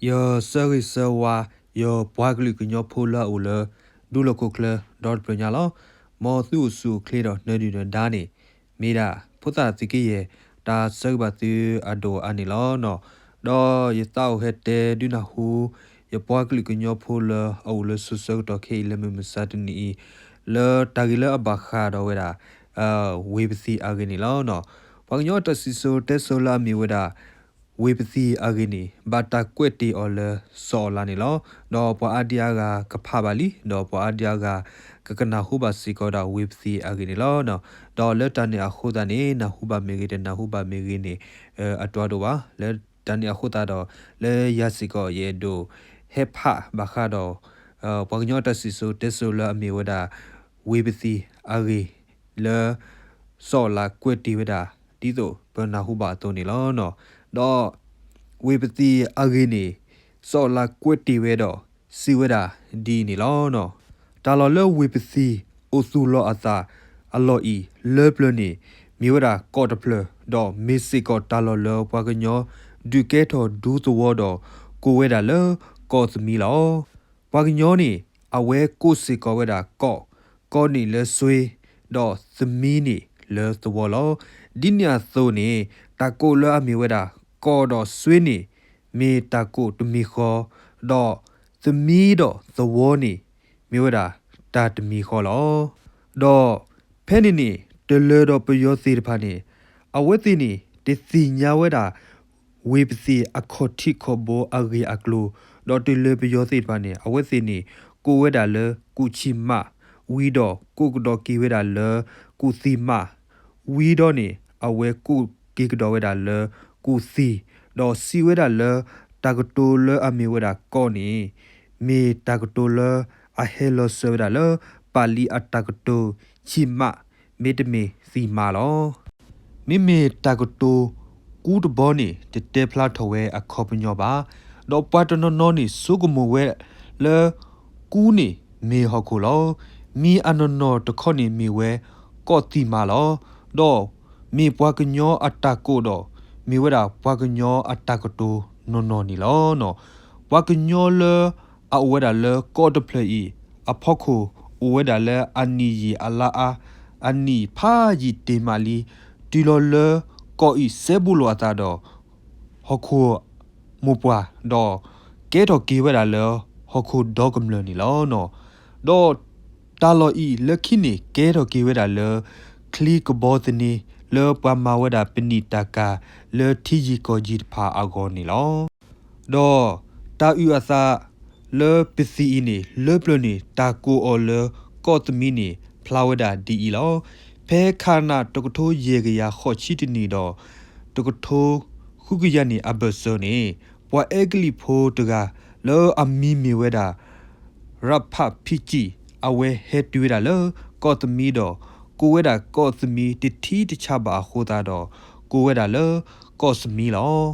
ယဆၢဂ့ၤဆၢဝါ ယပှၤကလုာ်ကညီဖိလၢအအိၣ်လၢ ဒူလီၢ်ခိၣ်ချၢဒီတဖျၢၣ်ညါလီၤ. မ်သုအိၣ်ဆူၣ်အိၣ်ချ့ဒီးနၢၤဒုၣ်နၢၤဒါန့ၣ် မ့ၢ်ဒၣ်ဖိသၣ်သုးကယဲၢ် တၢ်ဆၢဂ့ၤဘၣ်သုအဒိၣ်အါန့ၣ်လီၤ. ဒီးယသးအိၣ်ဟဲတဲဒုးနၢ်ဟူ ယပှၤကလုာ်ကညီဖိလၢအအိၣ်လၢစိၤဆၢကတီၢ်ခဲအံၤလၢမုၢ်မဆါတနံၤအံၤ လၢတၢ်ဂ့ၢ်လၢအဘၣ်ဃးဒီးဝဲဒၣ် ဝ့ၢ်ပသံၣ်အဂ့ၢ်န့ၣ်လီၤ. ပှၤကညီတၢ်စံၣ်စိၤတဲစိၤလၢအမ့ၢ်ဝဲဒၣ် ဝ့ၢ်ပသံၣ်အဂ့ၢ်န့ၣ် ဘၣ်တၢ်ကွဲးတ့ၢ်အီၤလၢစီၤအၤလးန့ၣ်လီၤ. ဒီးပှၤအါဒံအါဂၤကဖးဘၣ်လံ, ဒီးပှၤအါဒံအါဂၤ ကကနၢ်ဟူဘၣ်စ့ၢ်ကီးဒၣ်ဝ့ၢ်ပသံၣ်အဂ့ၢ်န့ၣ်လီၤ. ဒီးလၢတၢ်န့ၣ်အဃိသတးန့ၣ် နၢ်ဟူဘၣ်မ့ၢ်ဂ့ၤ တနၢ်ဟူဘၣ်မ့ၢ်ဂ့ၤန့ၣ် အတြီတအိၣ်ဘၣ်. လၢတၢ်န့ၣ်အဃိသတးဒီး လၢယၤစ့ၢ်ကီး ယအဲၣ်ဒိးဟဲဖးဘၣ်ဃးဒီး ပှၤကညီတၢ်စံၣ်စိၤတဲစိၤလၢအမ့ၢ်ဝဲဒၣ် ဝ့ၢ်ပသံၣ်အဂ့ၢ် လၢစီၤအၤလးကွဲးတ့ၢ်ဝဲဒၣ် ဒ်သိးပနၢ်ဟူဘၣ်အသိးန့ၣ်လီၤ. ဒီးဝ့ၢ်ပသံၣ်အဂ့ၢ်န့ၣ် စီၤအၤလးကွဲးတ့ၢ်ဝဲဒီး စံးဝဲဒၣ်ဒ်အံၤန့ၣ်လီၤ. တၢ်လီၢ်လၢဝ့ၢ်ပသံၣ်အိၣ်သူၣ်လီၤအသးအလီၢ်အံၤ လၢပျၢၤန့ၣ် မ့ၢ်ဝဲဒၣ်ကီၢ်တဖျၢၣ်, ဒီးမ့ၢ်စ့ၢ်ကီးတၢ်လီၢ်လၢပှၤကညီဒုးကဲထီၣ်ဒူသဝီဒီး ကိးဝဲဒၣ်လၢကီၢ်သမံလီၤ. ပှၤကညီန့ၣ် အဝဲကိးစ့ၢ်ကီးဝဲဒၣ်ကီၢ်, ကီၢ်န့ၣ်လၢစွ့, ဒီးသမံန့ၣ်လၢသဝီလီၤ. ဒ်န့ၣ်အသိးန့ၣ် တၢ်ကိးလၢအမ့ၢ်ဝဲဒၣ် ကီၢ်ဒီးစွ့န့ၣ် မ့ၢ်တၢ်ကိးတမံၤဃီ, ဒီးသမံဒီးသဝီန့ၣ် မ့ၢ်ဝဲဒၣ်တၢ်တမံၤဃီလီၤ. ဒီးဖဲန့ၣ်န့ၣ် တလၢၤဒီးပယီၤသ့ၣ်တဖၣ်န့ၣ် အဝဲသ့ၣ်န့ၣ် တသ့ၣ်ညါဝဲဒၣ် ဝ့ၢ်ပသံၣ်အခီၣ်ထံးခီၣ်ဘိအဂ့ၢ်အကျိၤ, ဒီးတလၢၤပယီၤသ့ၣ်တဖၣ်န့ၣ် အဝဲသ့ၣ်န့ၣ် ကိးဝဲဒၣ်လၢကူၣ်ဆံၣ်မး, ဝံၤဒီးကိးကဒီးက့ၤဝဲဒၣ်လၢကူၣ်သံၣ်မး, ဝံၤဒီးန့ၣ် အဝဲကိးက့ၤကဒီးဝဲဒၣ်လၢကူၣ်သံၣ်, ဒီးစံးဝဲဒၣ်လၢ တၢ်ကတိၤလၢအမ့ၢ်ဝဲဒၣ်ကီၢ်န့ၣ် မ့ၢ်တၢ်ကတိၤလၢအဟဲလီၤစၢၤဝဲဒၣ်လၢ ပာ်လံအတၢ်ကတိၤ ဆံၣ်မး မ့တမ့ၢ်သံၣ်မးလီၤ. မ့မ့ၢ်တၢ်ကတိၤကူတဘီန့ၣ် တတဲဖျါထီၣ်ဝဲအခီပညီဘၣ်. ဒီးပှၤတနီၤနီၤန့ၣ် ဆိကမိၣ်ဝဲလၢ ကူန့ၣ်မ့ၢ်ဟီၣ်ခိၣ်လီၤ. မံၤအနီၢ်နီၢ်တခီန့ၣ်မ့ၢ်ဝဲ ကီၢ်သံၣ်မးလီၤ. ဒီးမ့ၢ်ပှၤကညီအတၢ်ကိးဒီး မ့ၢ်ဝဲဒၣ်ပှၤကညီအတၢ်ကတိၤနီၢ်နီၢ်န့ၣ်လီၤ. ပှၤကညီလၢအအိၣ်ဝဲဒၣ်လၢကီၢ်တဖျၢၣ်အံၤ အဖီခိၣ်အိၣ်ဝဲဒၣ်လၢအနံၣ်ယံာ်အလါအါ, အနံၣ်ဖးယံာ်တ့ၢ်မးလံ, တုၤလီၤလၢကီၢ်အံၤစဲဘူးလိာ်အသးဒီး ဟီၣ်ခိၣ်မိၢ်ပှၢ်, ဒီးကဲထီၣ်က့ၤဝဲဒၣ်လၢဟီၣ်ခိၣ်ဒီကမျၢၢ်န့ၣ်လီၤ. ဒီးတၢ်လီၢ်အံၤလၢခံန့ၣ် ကဲထီၣ်က့ၤဝဲဒၣ်လၢ ချံကဘီသန့ လၢပှၤမၤဝဲဒၣ်ပနံာ်တၢ်ကၤလၢထံယံၤကီၢ်ယံၤတဖၣ်အဂီၢ်န့ၣ်လီၤ. ဒီးတၢ်အုၣ်အသးလၢပသံၣ်အံၤန့ၣ် လၢပျၢၤန့ၣ် တၢ်ကိးအီၤလၢကီၢ်သမံန့ၣ် ဖျါဝဲဒၣ်ဒ်အံၤလီၤ. ဖဲခးနၣ်တကထိယဲၢ်ကယၤဃိးဆံတနံၣ်ဒီး တကထိဃုကယၤန့ၣ်အဘၢၣ်စၢၤန့ၣ် ပှၤအဲကလံးဖိတဂၤ လၢအမံၤမ့ၢ်ဝဲဒၣ် ရၣ်ဖးဖံဆံၣ် အဝဲဟဲတုၤဝဲဒၣ်လၢကီၢ်သမံဒီး ကိးဝဲဒၣ်ကီၢ်သမံတထံတဆးဘၣ်အဃိသတးဒီး ကိးဝဲဒၣ်လၢကီၢ်သမံလီၤ.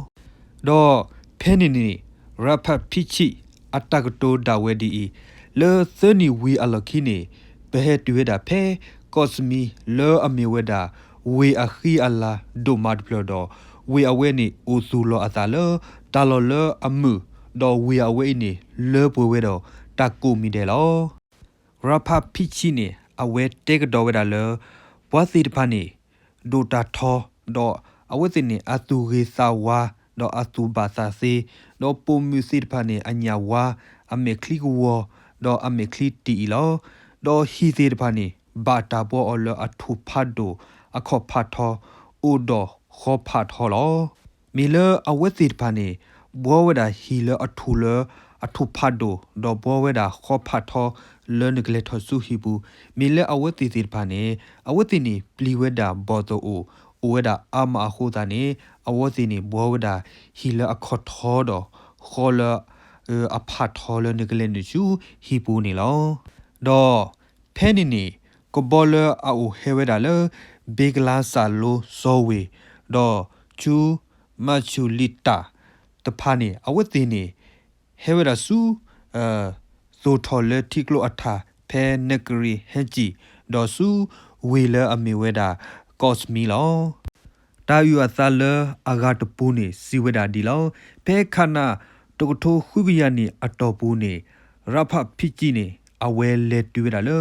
ဒီးဖဲန့ၣ်န့ၣ် ရၣ်ဖးဖံဆံၣ် အတၢ်ကတိၤဒၣ်ဝဲဒ်အံၤ, လၢသၢနံၣ်ဝံၤအလီၢ်ခံန့ၣ် ပဟဲတုၤဝဲဒၣ်ဖဲကီၢ်သမံ လၢအမ့ၢ်ဝဲဒၣ် ဝ့ၢ်အဃံအလၤဒိၣ်မးတဖျၢၣ်ဒီး ဝ့ၢ်အဝဲန့ၣ်အိၣ်သူၣ်လီၤအသးလၢတၢ်လီၢ်လၢအမုာ်, ဒီးဝ့ၢ်အဝဲအံၤန့ၣ် လၢပှဲၤဝဲဒီးတၢ်ကိးမံၤဒဲးလီၤ. ရၣ်ဖးဖံဆံၣ်န့ၣ် အဝဲတဲကဒီးဝဲဒၣ်လၢ ပှၤသ့ၣ်တဖၣ်န့ၣ် ဒိၣ်တၢ်ထီ, ဒီးအဝဲသ့ၣ်န့ၣ် အသူၣ်ဂ့ၤသးဝါ, ဒီးအသူၣ်ဘၣ်သးသ့, ဒီးပိာ်မုၣ်သ့ၣ်တဖၣ်န့ၣ် အညၣ်ဝါ, အမဲာ်ချံကဝီၤ, ဒီးအမဲာ်ချံတ့ၢ်အံၤလီၤ. ဒီးဟံၣ်သ့ၣ်တဖၣ်န့ၣ် ဘၣ်တၢ်ဘှီအီၤလၢအထူၣ်ဖးဒိၣ်, အခီၣ်ဖးထီ, အိၣ်ဒီးဃီဖးထီလီၤ. မ့ၢ်လၢအဝဲသ့ၣ်တဖၣ်န့ၣ် ဘှီဝဲဒၣ်ဟံၣ်လၢအထူၣ်လၢအထူၣ်ဖးဒိၣ်, ဒီးဘှီဝဲဒၣ်ဃီဖးထီလၢနကလဲၤထီၣ်ဆူဟံၣ်ပူၤ, မ့ၢ်လၢအဝဲသ့ၣ်သ့ၣ်တဖၣ်န့ၣ် အဝဲသ့ၣ်န့ၣ်ပျံၤဝဲဒၣ်ဘီၣ်သအိၣ်, အိၣ်ဝဲဒၣ်အါမးအဃိသတးန့ၣ် အဝဲသ့ၣ်န့ၣ် ဘှီဝဲဒၣ်ဟံၣ်လၢအခီၣ်ထီဒီး ဃီလၢ အဖးထီလၢနကလဲၤနုာ်ဆူဟံၣ်ပူၤန့ၣ်လီၤ. ဒီးဖဲန့ၣ်န့ၣ် ကဘီလၢအအိၣ်ဟဲဝဲဒၣ်လၢ ဘ့ကလါစၢ်လိစီဝ့ၢ်, ဒီးဆူ မၤဆူၣ်လံတၢ်တဖၣ်န့ၣ် အဝဲသ့ၣ်န့ၣ် ဟဲဝဲဒၣ်ဆူ သိၣ်ထီၣ်လၢထံကျိအထး ဖဲနကရံၣ်ဟဲကံၣ်, ဒီးဆူဝ့ၢ်လၢအမ့ၢ်ဝဲဒၣ် ကီၢ်သမံလီၤ. တၢ်အုၣ်အသးလၢအဂၤတပူၤန့ၣ် စံးဝဲဒၣ်ဒ်လီၤ. ဖဲခးနၣ် တကထိဃုကယၤနံၣ်အတီၢ်ပူၤန့ၣ် ရဖၣ်ဖံကံန့ၣ် အဝဲလဲၤတုၤဝဲဒၣ်လၢ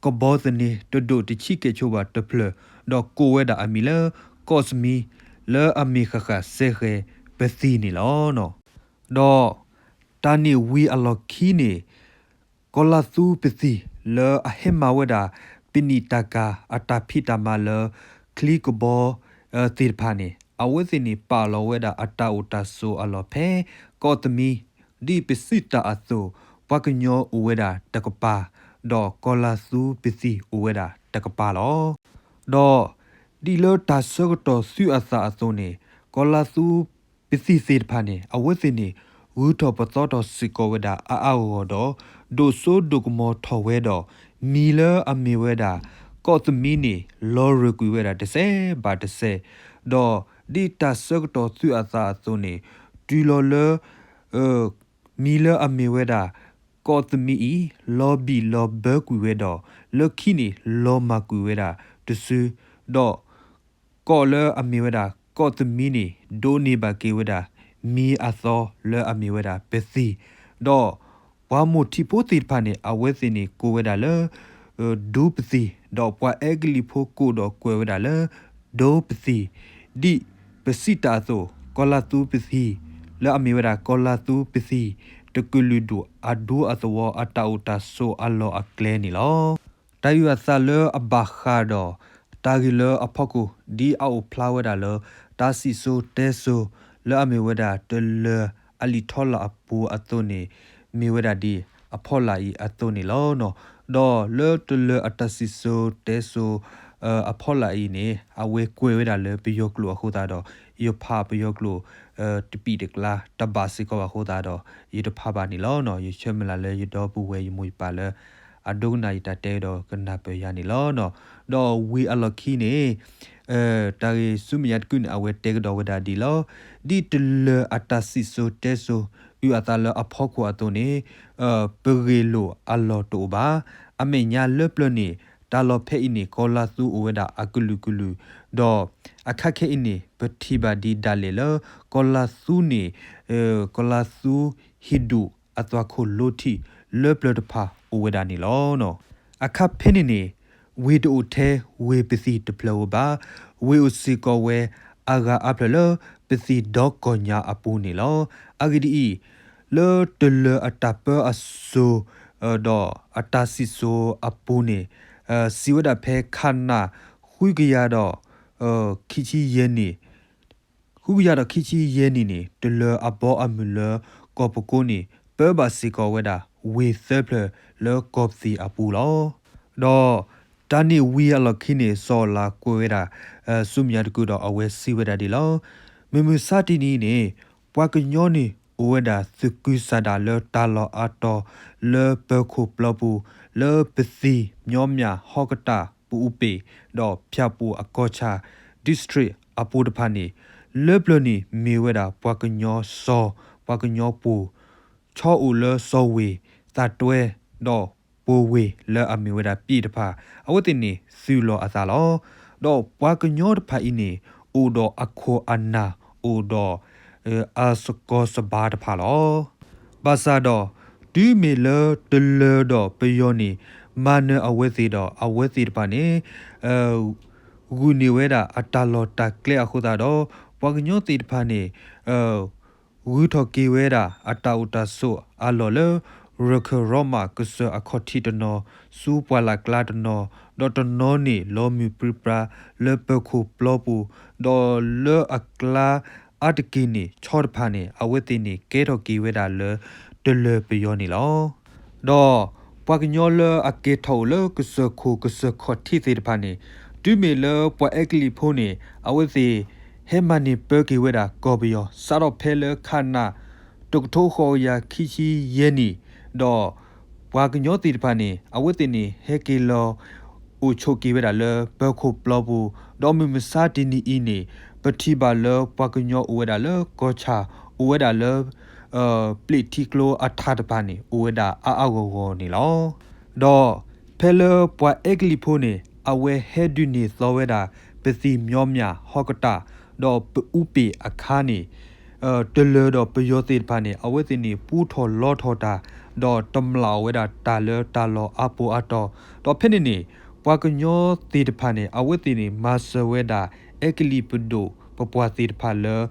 ကဘီသန့တဒိၣ်တဆံကဲၣ်ဆိးဘၣ်တဖျၢၣ် ဒီးကိးဝဲဒၣ်အမံၤလၢ ကီၢ်သမံ လၢအမ့ၢ်ဃၣ်ဃၣ်စဲဃဲၤပသံၣ်န့ၣ်လီၤ. ဒီးတၢ်န့ၣ်ဝံၤအလီၢ်ခံန့ၣ် ကီၤလၤသူပသံၣ်လၢအဟဲမၤဝဲဒၣ် ပနံာ်တၢ်ကၤအတၢ်ဖံးတၢ်မၤလၢ ချံကဘီသ့ၣ်တဖၣ်န့ၣ် အဝဲသ့ၣ်န့ၣ် ပာ်လီၤဝဲဒၣ်အတၢ်အိၣ်တၢ်ဆိးအလီၢ်ဖဲ ကီၢ်သမံ ဒ်ပစံးတၢ်အသိး ပှၤကညီအိၣ်ဝဲဒၣ်တကပၤ ဒီးကီၤလၤသူပသံၣ်အိၣ်ဝဲဒၣ်တကပၤလီၤ. ဒီးဒ်လၢတၢ်ဆၢကတီၢ်သုးအသးအသိးန့ၣ် ကီၤလၤသူပသံၣ်သ့ၣ်တဖၣ်န့ၣ် အဝဲသ့ၣ်န့ၣ် ဂုၤထီၣ်ပသီထီၣ်စ့ၢ်ကီးဝဲဒၣ်အါအါဂီၢ်ဂီၢ်ဒီး ဒိၣ်စိဒိၣ်ကမီၤထီၣ်ဝဲဒီး မံၤလၢအမ့ၢ်ဝဲဒၣ် ကီၢ်သမံန့ၣ် လီၤရၢၢ်ကွံာ်ဝဲဒၣ်တစဲးဘၣ်တစဲး, ဒီးဒ်တၢ်ဆၢကတီၢ်သုးအသးအသိးန့ၣ် တုၤလီၤလၢ မံၤလၢအမ့ၢ်ဝဲဒၣ် ကီၢ်သမံအံၤ လီၤဘံၣ်လီၤဘၢကွံာ်ဝဲဒီး လၢခံန့ၣ် လီၤမၢ်ကွံာ်ဝဲဒၣ်တစု, ဒီး ကီၢ်လၢအမ့ၢ်ဝဲဒၣ် ကီၢ်သမံန့ၣ် ဒိးန့ၢ်ဘၣ်က့ၤဝဲဒၣ် မံၤအသီလၢအမ့ၢ်ဝဲဒၣ်ပသံၣ်, ဒီးပှၤမိၢ်ထံဖိသ့ၣ်တဖၣ်န့ၣ် အဝဲသ့ၣ်န့ၣ်ကိးဝဲဒၣ်လၢ ဒူပသံၣ်, ဒီးပှၤအဲကလံးဖိကိးဒီးကွဲးဝဲဒၣ်လၢ ဒိပသံၣ်, ဒ်ပစံးတၢ်အသိး ကီၤလၤသူပသံၣ် လၢအမ့ၢ်ဝဲဒၣ်ကီၤလၤသူပသံၣ် တကလုာ်ဒူၣ်အဒူအသဝီအတၢ်အိၣ်တၢ်ဆိးအလီၢ်အကျဲန့ၣ်လီၤ. တၢ်အုၣ်အသးလၢအဘၣ်ဃးဒီး တၢ်ဂ့ၢ်လၢအဖီခိၣ် ဒ်အအိၣ်ဖျါဝဲဒၣ်လၢ တၢ်စံၣ်စိၤတဲစိၤ လၢအမ့ၢ်ဝဲဒၣ်တလၢၤအလံာ်ထီလာ်အပူၤအသိးန့ၣ် မ့ၢ်ဝဲဒၣ်ဒ်အဖီလာ်အံၤအသိးန့ၣ်လီၤ. ဒီးလၢတလၢၤအတၢ်စံၣ်စိၤတဲစိၤ အဖီလာ်အံၤန့ၣ် အဝဲကွဲးဝဲဒၣ်လၢပယီၤကျိာ်အဃိသတးဒီး ယဖးပယီၤကျိာ် တပံာ်တကျါ တဘၣ်စ့ၢ်ကီးဘၣ်အဃိသတးဒီး ယတဖးဘၣ်န့ၣ်လီၤ. ယဆၢမုၢ်လၢ်လၢယဒီပုၢ်ဝဲၢ်ယမိၢ်ယပၢ်လၢ အဒိကနၣ်ယတၢ်တဲဒီးကနၢ်ပၢၢ်ယၤန့ၣ်လီၤ. ဒီးဝံၤအလီၢ်ခံန့ၣ် တၢ်ဂ့ၢ်ဆူမဲာ်ညါတကုာ်န့ၣ် အဝဲတဲကဒီးဝဲဒၣ်ဒ်လီၤ. ဒ်တလၢၤအတၢ်စံၣ်စိၤတဲစိၤ အုၣ်အသးလၢအဖီခိၣ်အသိးန့ၣ် ပဂ့ၢ်လိာ်အလီၢ်တအိၣ်ဘၣ်. အမဲာ်ညါလၢပျၢၤန့ၣ် တၢ်လီၢ်ဖဲအံၤန့ၣ် ကီၤလၤသူအိၣ်ဝဲဒၣ်အကလုာ်ကလုာ်, ဒီးအခါခဲအံၤန့ၣ် ပထံၣ်ဘၣ်ဒံးဒၣ်လဲာ်လၢ ကီၤလၤသူန့ၣ် ကီၤလၤသူဟံၣ်ဒူၣ်အသွၣ်ခိၣ်လိထံးလၢပျၢၤတဖၣ်အိၣ်ဝဲဒၣ်န့ၣ်လီၤ. အခါဖဲန့ၣ်န့ၣ် ဝ့ၢ်တအိၣ်ထဲဝ့ၢ်ပသံၣ်တဖျၢၣ်ဧိၤဘၣ်. ဝ့ၢ်အိၣ်စ့ၢ်ကီးဝဲအဂၤအါဖျၢၣ်လၢ ပသံၣ်ဒီကီၢ်ညါအပူၤန့ၣ်လီၤ. အဂ့ၢ်ဒ်အံၤ, လၢတလၢၤအတၢ်ပၢအစိၤ ဒီးအတၢ်စံၣ်စိၤအပူၤန့ၣ် စံးဝဲဒၣ်ဖဲခးနၣ် ဃုကယၤဒီး ခံဆံယဲၢ်နံၣ် ဃုကယၤဒီးခံဆံယဲၢ်နံၣ်န့ၣ် တလၢၤအဘီအမုၢ်လၢကီၢ်ပကိန့ၣ် ပၢဘၣ်စ့ၢ်ကီးဝဲဒၣ် ဝ့ၢ်သၢဖျၢၣ်လၢကီၢ်ပသံၣ်အပူၤလီၤ. ဒီးတၢ်န့ၣ်ဝံၤအလီၢ်ခံန့ၣ် စီၤအၤလးကွဲးဝဲဒၣ် ဆူမဲာ်ညါတကုာ်ဒီးအဝဲစံးဝဲဒၣ်ဒ်လီၤ. မုၢ်မဆါတနံၤအံၤန့ၣ် ပှၤကညီန့ၣ် အိၣ်ဝဲဒၣ်သုးကုဆးဒးလၢတၢ်လီၢ်အါတီၤ လၢပၢၤခိၣ်ပျီပူၤ လၢပသံၣ် မျီးမၠၣ် ဟီၣ်ကတၢၢ် ပအူပ့ၣ် ဒီးဖၠၣ်ပူၤအကီၢ်ဆၣ် district အပူၤတဖၣ်န့ၣ် လၢပျၢၤန့ၣ်မ့ၢ်ဝဲဒၣ်ပှၤကညီစီၤ ပှၤကညီပူၤ ဆီအိၣ်လၢစီၤဝ့ၢ် သးတွဲ ဒီးပိၢ်ဝ့ၢ်လၢအမ့ၢ်ဝဲဒၣ်ပံးတဖၣ် အဝဲသ့ၣ်န့ၣ်သုးလီၤအသးလီၤ. ဒီးပှၤကညီတဖၣ်အံၤန့ၣ် အိၣ်ဒီးအခိၣ်အနၢ် အိၣ်ဒီး အစကီစဘါတဖၣ်လီၤ. ဘၣ်ဆၣ်ဒီး တုၤမ့ၢ်လၢတလၢၤဒီးပယီၤန့ၣ် မၤနၢၤအဝဲသ့ၣ်ဒီး အဝဲသ့ၣ်တဖၣ်န့ၣ် ဂုာ်န့ၢ်ဝဲဒၣ်အတၢ်လီၢ်တၢ်ကျဲအဃိသတးဒီး ပှၤကညီသ့ၣ်တဖၣ်န့ၣ် ဂုၤထီၣ်က့ၤဝဲဒၣ်အတၢ်အိၣ်တၢ်ဆိးအလီၢ်လၢ ရခၢၣ်ရီမးကစၢၢ်အခီၣ်ထံးတနီၤ ဆူပှၢ်လၢ်ကျါတနီၤ ဒီးတနီၤန့ၣ် လီၤမုၢ်ပြံပြါလၢပၢၤခိၣ်ပျီပူၤ ဒီးလၢအကျါအါတက့ၢ်န့ၣ် ဆီတဖၣ်န့ၣ် အဝဲသ့ၣ်န့ၣ် ကဲထီၣ်က့ၤဝဲဒၣ်လၢ တလၢၤပယီၤန့ၣ်လီၤ. ဒီးပှၤကညီလၢအကဲထီၣ်အိၣ်လၢကစၢၢ်ခိၣ်ကစၢၢ်ခီၣ်ထံးသ့ၣ်တဖၣ်န့ၣ် တုၤမ့ၢ်လၢပှၤအဲကလံးဖိန့ၣ် အဝဲသ့ၣ် ဟဲမၤန့ၢ်ပၢက့ၤဝဲဒၣ်ကီၢ်ပယီၤ စးထီၣ်ဖဲလၢခးနၣ် တကထိဃိးကယၤခံဆံယဲၢ်နံၣ်, ဒီးပှၤကညီသ့ၣ်တဖၣ်န့ၣ် အဝဲသ့ၣ်န့ၣ် ဟဲက့ၤလီၤအိၣ်ဆိးက့ၤဝဲဒၣ်လၢပၢၤခိၣ်ပျီပူၤ, ဒီးမုၢ်မဆါတနံၤအံၤန့ၣ် ပထံၣ်ဘၣ်လၢပှၤကညီအိၣ်ဝဲဒၣ်လၢကီၢ်ဆၣ် အိၣ်ဝဲဒၣ်လၢ ပျံးထံကျိအထးတဖၣ်န့ၣ် အိၣ်ဝဲဒၣ်အါအါဂီၢ်ဂီၢ်န့ၣ်လီၤ. ဒီးဖဲလၢပှၤအဲကလံးဖိန့ၣ် အဝဲဟဲဒုးန့ၢ်သီဝဲဒၣ် ပသံၣ်မျီးမၠၣ်ဟီၣ်ကတၢၢ် ဒီးပအူပ့ၣ်အခါန့ၣ် တလၢၤဒီးပယီၤသ့ၣ်တဖၣ်န့ၣ် အဝဲသ့ၣ်န့ၣ် ပူထီၣ်လီထီၣ်တၢ် ဒီးတမျၢ်အီၣ်ဝဲဒၣ်တၢ်လၢတၢ်လီၢ်အါပူၤအါတီၤ, ဒီးဖဲန့ၣ်န့ၣ် ပှၤကညီသ့ၣ်တဖၣ်န့ၣ် အဝဲသ့ၣ်န့ၣ် မၤစၢၤဝဲဒၣ် အဲကလံးပဒိၣ်ပပှၢ်သ့ၣ်တဖၣ်လၢ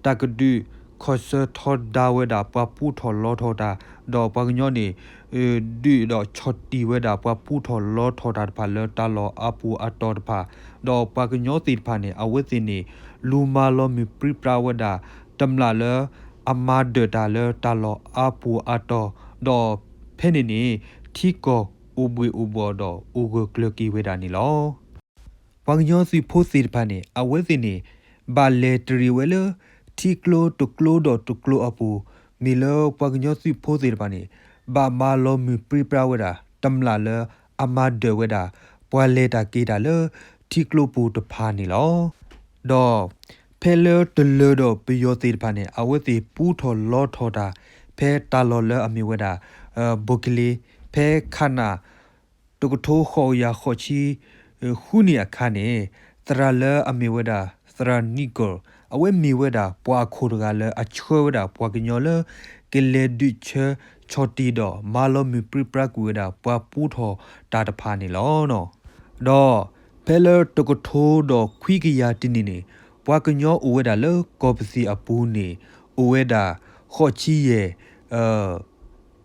တၢ်ကဒုးခီၣ်ဆၢထီဒါဝဲဒၣ်ပှၤပူထီၣ်လီထီၣ်တၢ်, ဒီးပှၤကညီန့ၣ် ဒုးဒီးဆီၣ်တံၢ်ဝဲဒၣ်ပှၤပူထီၣ်လီထီၣ်တၢ်တဖၣ်လၢတၢ်လီၢ်အါပူၤအါတီၤတဖၣ်, ဒီးပှၤကညီသ့ၣ်တဖၣ်န့ၣ် အဝဲသ့ၣ်န့ၣ် လူၤမၤလီၤမုၢ်ပြံပြါဝဲဒၣ် တမျၢ်လၢအမၤဒၢးတၢ်လၢတၢ်လီၢ်အါပူၤအါတီၤ, ဒီးဖဲန့ၣ်န့ၣ် ထံကီၢ်အိၣ်ဘှ့ၣ်အိၣ်ဘှီၣ်ဒီးအိၣ်ဂၢၢ်ကျၢၤက့ၤဝဲဒၣ်န့ၣ်လီၤ. ပှၤကညီသုးဖိသ့ၣ်တဖၣ်န့ၣ် အဝဲသ့ၣ်န့ၣ် ဘၣ်လဲၤတရံးဝဲလၢ ထံကျိတကျိဒီးတကျိအပူၤ, မ့ၢ်လၢပှၤကညီသုးဖိသ့ၣ်တဖၣ်န့ၣ် ဘၣ်မၤလီၤမုၢ်ပြံပြါဝဲဒၣ် တမျၢ်လၢအမၤဒၢးဝဲဒၣ် ပှၤလဲၤတၢ်က့ၤတၢ်လၢထံကျိပူၤတဖၣ်န့ၣ်လီၤ. ဒီးဖဲလၢတလၢၤဒီးပယီၤသ့ၣ်တဖၣ်န့ၣ် အဝဲသ့ၣ်ပူထီၣ်လီထီၣ်တၢ် ဖဲတၢ်လီၢ်လၢအမ့ၢ်ဝဲဒၣ် ဘိၣ်ကလ့, ဖဲခးနၣ် တကထိဃိးကယၤဃိးဆံ ဃုနံၣ်အခါန့ၣ် သရၣ်လၢအမ့ၢ်ဝဲဒၣ် သရၣ်နံၣ်ကီၢ် အဝဲမ့ၢ်ဝဲဒၣ်ပှၤအခိၣ်တဂၤလၢအဆှၢဝဲဒၣ်ပှၤကညီလၢ ကလဲၤဒုးဆၢဆီၣ်တံၢ်ဒီးမၤလီၤမုၢ်ပြံပြါကွံာ်ဝဲဒၣ်ပှၤပူထီၣ်တၢ်တဖၣ်န့ၣ်လီၤ. ဒီးဖဲလၢတကထိဒီးခွံကယၤတနံၣ်န့ၣ် ပှၤကညီအိၣ်ဝဲဒၣ်လၢကီၢ်ပသံၣ်အပူၤန့ၣ် အိၣ်ဝဲဒၣ် ဃိးဆံယဲၢ်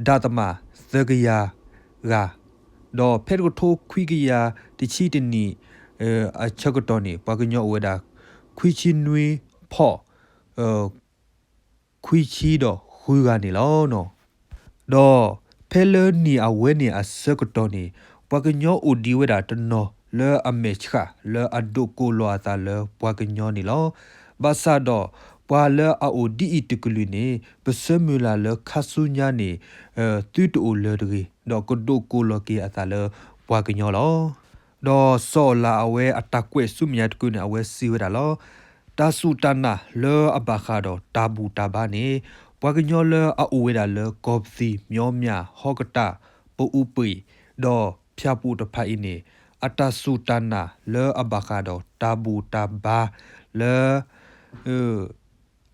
ဒၣ်သမၣ်သၢကယၤဂၤ, ဒီးဖဲတကထိခွံကယၤတဆံတနံၣ် အဆၢကတီၢ်န့ၣ် ပှၤကညီအိၣ်ဝဲဒၣ် ခွံဆံနွံဖီၣ် ခွံဆံဒီးဃုဂၤန့ၣ်လီၤ. ဒီးဖဲလၢနံၣ်အဝဲန့ၣ်အဆၢကတီၢ်န့ၣ် ပှၤကညီအိၣ်ဒံးဝဲဒၣ်တနီၤလၢအမဲာ်ဆှးလၢအဒိးကိးလီၤအသးလၢပှၤကညီန့ၣ်လီၤ. ဘၣ်ဆၣ်ဒီး ပှၤလၢအအိၣ်ဒ်အံၤတကလုာ်န့ၣ် ပဆၢမုၢ်လၢ်လၢခါဆူညါန့ၣ် သုတအိၣ်လၢၤတဂ့ၤ, ဒီးကဒိးကိးလီၤက့ၤအသးလၢပှၤကညီလီၤ. ဒီးစီၤအၤလးအဝဲအတၢ်ကွဲးဆူမဲာ်ညါတကုာ်န့ၣ် အဝဲစံးဝဲဒၣ်လီၤ. တၢ်စူၢ်တၢ်နာ်လၢအဘၣ်ဃးဒီးတၢ်ဘူၣ်တၢ်ဘါန့ၣ် ပှၤကညီလၢအအိၣ်ဝဲဒၣ်လၢကီၢ်ပသံၣ် မၠီမၠၣ် ဟီကတၢ် ပအူပှ့ၤ ဒီးဖၠၣ်ပူၤတဖၣ်အံၤန့ၣ် အတၢ်စူၢ်တၢ်နာ်လၢအဘၣ်ဃးဒီးတၢ်ဘူၣ်တၢ်ဘါလၢ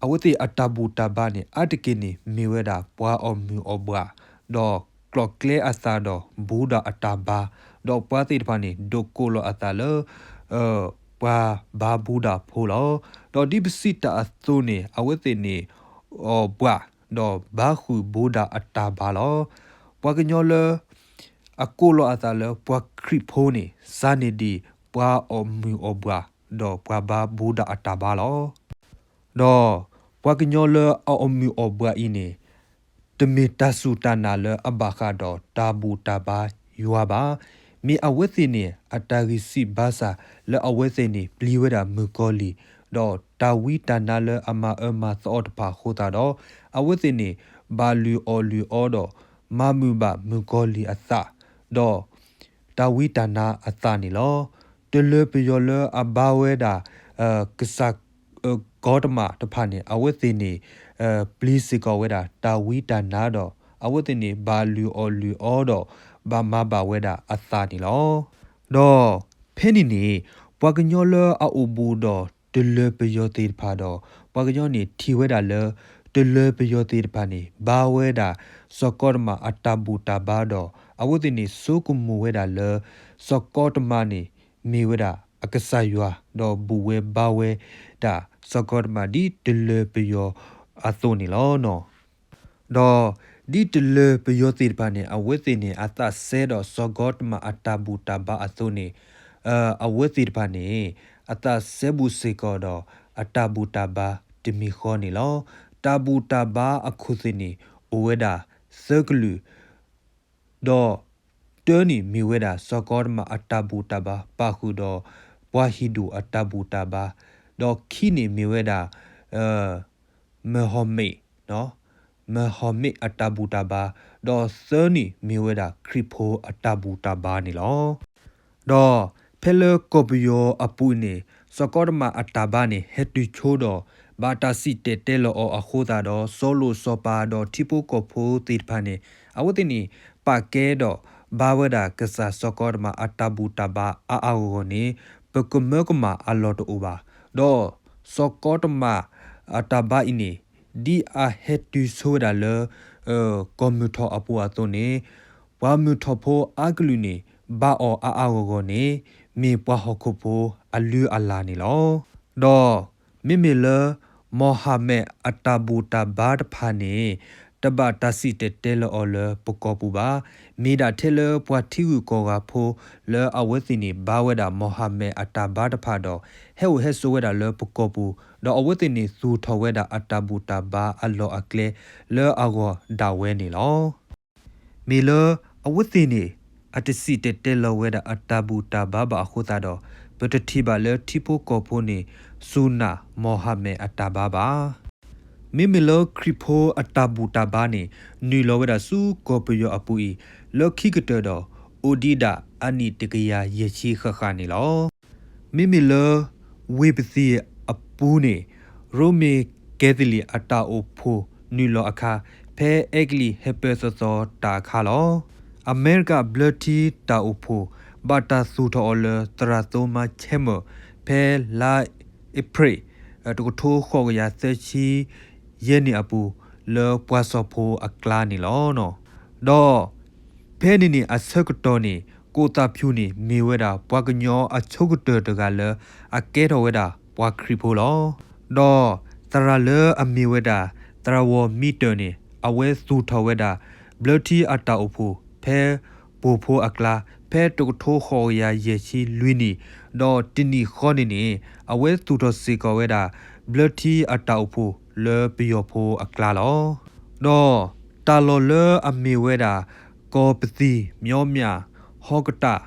အဝဲသ့ၣ်အတၢ်ဘူၣ်တၢ်ဘါန့ၣ် အါတက့ၢ်န့ၣ် မ့ၢ်ဝဲဒၣ်ပှၤအီၣ်မုၢ်အီၣ်ဘှး, ဒီးကျိးကျဲအသးဒီးဘူၣ်ဒၣ်အတၢ်ဘါ, ဒီးပှၤသ့ၣ်တဖၣ်န့ၣ် ဒိးကိးလီၤအသးလၢ ပှၤဘါဘူၣ်ဒၣ်ဖိလီၤ. ဒီးဒ်ပစံးတၢ်အသိးန့ၣ် အဝဲသ့ၣ်န့ၣ် အီၣ်ဘှး ဒီးဘါဃုာ်ဘူၣ်ဒၣ်အတၢ်ဘါလီၤ. ပှၤကညီလၢ အကိးလီၤအသးလၢပှၤခရံာ်ဖိန့ၣ် စးန့ၢ်ဒံးပှၤအီၣ်မုၢ်အီၣ်ဘှး ဒီးပှၤဘါဘူၣ်ဒၣ်အတၢ်ဘါလီၤ. ဒီးပှၤကညီလၢအအီၣ်မုၢ်အီၣ်ဘှးအံၤန့ၣ် တမ့ၢ်တၢ်စူၢ်တၢ်နာ်လၢအဘၣ်ဃးဒီးတၢ်ဘူၣ်တၢ်ဘါယွၤဘၣ်. မ့ၢ်အဝဲသ့ၣ်န့ၣ် အတၢ်ဂံၢ်စၢ်ဘါစၢ်လၢအဝဲသ့ၣ်န့ၣ် ပျံၤဝဲဒၣ်မုၣ်ကီၤလံၢ်, ဒီးတၢ်ဝံတၢ်နါလၢအမၤအၢမၤသီအီၤတဖၣ်အဃိသတးဒီး အဝဲသ့ၣ်န့ၣ် ဘၣ်လုၢ်အီၣ်လုၢ်အီဒီး မၤမုာ်ဘၣ်မုၣ်ကီၤလံၢ်အသး, ဒီး တၢ်ဝံတၢ်နါအသးန့ၣ်လီၤ. တလၢၤပယီၤလၢအဘါဝဲဒၣ် ကစၢ် ကီတမးတဖၣ်န့ၣ် အဝဲသ့ၣ်န့ၣ် ပျံၤစ့ၢ်ကီးဝဲဒၣ်တၢ်ဝံတၢ်နါဒီး အဝဲသ့ၣ်န့ၣ် ဘၣ်လုၢ်အီၣ်လုၢ်အီဒီး ဘၣ်မၤဘၣ်ဝဲဒၣ်အသးန့ၣ်လီၤ. ဒီးဖဲန့ၣ်န့ၣ် ပှၤကညီလၢအအိၣ်ဘူးဒီးတလၢၤပယီၤသ့ၣ်တဖၣ်ဒီး ပှၤကညီန့ၣ်ထံၣ်ဝဲဒၣ်လၢ တလၢၤပယီၤသ့ၣ်တဖၣ်န့ၣ် ဘါဝဲဒၣ်စီၤကီတမးအတၢ်ဘူၣ်တၢ်ဘါဒီး အဝဲသ့ၣ်န့ၣ် ဆိကမိၣ်ဝဲဒၣ်လၢ စီၤကီတမးန့ၣ် မ့ၢ်ဝဲဒၣ်အကစၢ်ယွၤ ဒီးဘူၣ်ဝဲဘါဝဲဒၣ် စီၤကီတမးဒ်တလၢၤပယီၤအသိးန့ၣ်လီၤ. ဒီးဒ်တလၢၤပယီၤသ့ၣ်တဖၣ်န့ၣ် အဝဲသ့ၣ်န့ၣ် အသးစဲဒီးစီၤကီတမးအတၢ်ဘူၣ်တၢ်ဘါအသိးန့ၣ် အဝဲသ့ၣ်တဖၣ်န့ၣ် အသးစဲဘူးစ့ၢ်ကီးဒီးအတၢ်ဘူၣ်တၢ်ဘါတမံၤဃီန့ၣ်လီၤ. တၢ်ဘူၣ်တၢ်ဘါအခိၣ်သ့ၣ်န့ၣ် အိၣ်ဝဲဒၣ်သၢကလုာ် ဒီးတၢန့ၣ်မ့ၢ်ဝဲဒၣ် စီၤကီတမးအတၢ်ဘူၣ်တၢ်ဘါ ပာ်ဃုာ်ဒီးပှၤဟံၣ်ဒူၣ်အတၢ်ဘူၣ်တၢ်ဘါ, ဒီးခံန့ၣ်မ့ၢ်ဝဲဒၣ် မဟီၣ်မ့ၣ်, မဟီၣ်မ့ၣ်အတၢ်ဘူၣ်တၢ်ဘါ, ဒီးသၢန့ၣ်မ့ၢ်ဝဲဒၣ်ခရံာ်ဖိအတၢ်ဘူၣ်တၢ်ဘါန့ၣ်လီၤ. ဒီးဖဲလၢကီၢ်ပယီၤအပူၤန့ၣ် စီၤကီတမးအတၢ်ဘါန့ၣ် ဟဲတုၤဆိဒီး ဘၣ်တၢ်စံၣ်တဲၤတဲလီၤအီၤအဃိသတးဒီး စီၤလိၣ်စီၤပၤဒီးထံဖိကီၢ်ဖိသ့ၣ်တဖၣ်န့ၣ် အဝဲသ့ၣ်န့ၣ် ပာ်ကဲဒီးဘါဝဲဒၣ်ကစၢ်စီၤကီတမးအတၢ်ဘူၣ်တၢ်ဘါအါအါဂီၢ်ဂီၢ်န့ၣ် ပကမၢကမၣ်အလီၢ်တအိၣ်ဘၣ်. ဒီးစီၤကီတမးအတၢ်ဘါအံၤန့ၣ် ဒ်အဟဲတုၤဆိဝဲဒၣ်လၢ ကီၢ်မုၢ်ထီၣ်အပူၤအသိးန့ၣ် ပှၤမုၢ်ထီၣ်ဖိအါကလုာ်န့ၣ် ဘါအီၤအါအါဂီၢ်ဂီၢ်န့ၣ် မ့ၢ်ပှၤဟီၣ်ခိၣ်ဖိအလုၢ်အလၢ်န့ၣ်လီၤ. ဒီးမ့မ့ၢ်လၢ မီၢ်ဟၤမဲာ်အတၢ်ဘူၣ်တၢ်ဘါတဖၣ်န့ၣ် တဘၣ်တၢ်စံၣ်တဲၤတဲလီၤအီၤလၢပကီၢ်ပူၤဘၣ်. မ့ၢ်ဒၣ်ထဲလၢပှၤထံဂုၤကီၢ်ဂၤဖိ လၢအဝဲသ့ၣ်န့ၣ်ဘါဝဲဒၣ်မီၢ်ဟၤမဲာ်အတၢ်ဘါတဖၣ်ဒီး ဟဲအိၣ်ဟဲဆိးဝဲဒၣ်လၢပကီၢ်ပူၤ ဒီးအဝဲသ့ၣ်န့ၣ်သူၣ်ထီၣ်ဝဲဒၣ်အတၢ်ဘူၣ်တၢ်ဘါအလီၢ်အကျဲလၢအဂီၢ်ဒၣ်ဝဲန့ၣ်လီၤ. မ့ၢ်လၢအဝဲသ့ၣ်န့ၣ် အတစံၣ်တဲၤတဲလီၤဝဲဒၣ်အတၢ်ဘူၣ်တၢ်ဘါဘၣ်အဃိသတးဒီး ပတထံၣ်ဘၣ်လၢထံဖိကီၢ်ဖိန့ၣ် စူၢ်နာ်မီၢ်ဟၤမဲာ်အတၢ်ဘါဘၣ်. မ့မ့ၢ်လၢခရံာ်ဖိအတၢ်ဘူၣ်တၢ်ဘါန့ၣ် နုာ်လီၤဝဲဒၣ်ဆူကီၢ်ပယီၤအပူၤအံၤ လၢခံကတၢၢ်ဒီး အိၣ်ဒံးဒၣ်အနံၣ်တကယၤယဲၢ်ဆံဃၣ်ဃၣ်န့ၣ်လီၤ. မ့မ့ၢ်လၢ ဝ့ၢ်ပသံၣ်အပူၤန့ၣ် ရိမ့ၤကဲသလံးအတၢ်အိၣ်ဖှိၣ်နုာ်လီၤအခါ ဖဲအဲကလံးဟဲပၢသီသီတၢ်အခါလီၤ. အမဲရကၤဘျၢထံတၢ်အိၣ်ဖှိၣ် ဘၣ်တၢ်သူၣ်ထီၣ်အီၤလၢ သရၣ်သိမါ Chalmers ဖဲလါအ့ဖြ့ၣ် တကထိဃိးကယၤသၢဆံယဲၢ်နံၣ်အပူၤ လၢပှၤစီၤဖိအကျါန့ၣ်လီၤ. ဒီး ဖဲန့ၣ်န့ၣ်အဆၢကတီၢ်န့ၣ် ကိးသးဖၠူၣ်န့ၣ် မ့ၢ်ဝဲဒၣ်ပှၤကညီအဆိကတၢၢ်တဂၤလၢ အကဲထီၣ်ဝဲဒၣ်ပှၤခရံာ်ဖိလီၤ. ဒီးသရၣ်လၢအမ့ၢ်ဝဲဒၣ် သရၣ်ဝီၤမံတၢၢ်န့ၣ် အဝဲသူၣ်ထီၣ်ဝဲဒၣ် ဘျၢထံအတၢ်အိၣ်ဖှိၣ် ဖဲပိာ်ဖိအကျါ ဖဲတကထိဃိးကယၤယဲၢ်ဆံလွံၢ်နံၣ် ဒီးတနံၣ်ဃီန့ၣ်န့ၣ် အဝဲသူၣ်ထီၣ်စ့ၢ်ကီးဝဲဒၣ် ဘျၢထံအတၢ်အိၣ်ဖှိၣ်လၢပယီၤဖိအကျါလီၤ. ဒီးတၢ်လီၢ်လၢအမ့ၢ်ဝဲဒၣ် ကီၢ်ပသံၣ် မၠီမၠၣ် ဟီကတၣ်